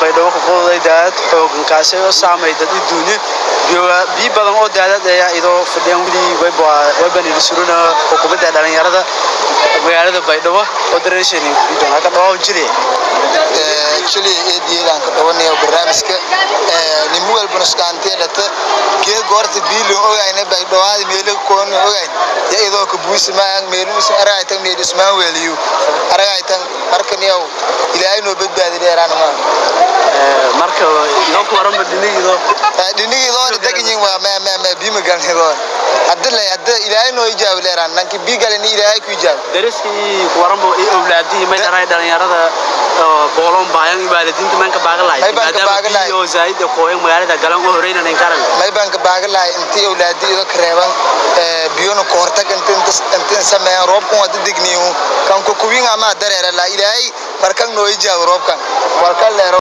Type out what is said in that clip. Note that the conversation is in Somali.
Baydhabo ka qooday daadad xoogan, kaasi oo saamay dad adduunyo. Biyo badan oo daadad ayaa idoo fadhiyaan weli wayban suruna xukuumadda dhalinyarada magaalada Baydhabo oo dareeshan ku ka dhaw jire. Chili eediyeedaan ka dhawanayo barnaamijka. Nimo walba nuskaantee dhata gee goorta biilon ogayna Baydhawaadi meelo koon ogayn ya idoo ka buusi maayaan meelu aragaytan meel ismaan weeliyo aragaytan. Marka niyow, Ilaahay noo badbaadi dheeraan ma. Marka idoo ku waranba dhinigiido. Dhinigiidoona deganyin waa ma ma ma biima galnidoon hadda le hadda Ilaahay noo ijaabi dheeraan nanki bii galini Ilaahay ku ijaabi. Dariskii ku waranba owlaadihii may dharay dhalinyarada boolon baayan waalidiinta manka baagan lahay? May baan ka baagan lahay. Oo zaid kooyan magaalada galan oo horeynan in karan. May baan ka baagan lahay intii awlaadi ido ka reeban biyona ka hortag inta inta sameeyaan. Roobkan waa degniyo kan ku kuwin ama dareera la Ilaahay markan noo ijaabi roobkan warkan leero.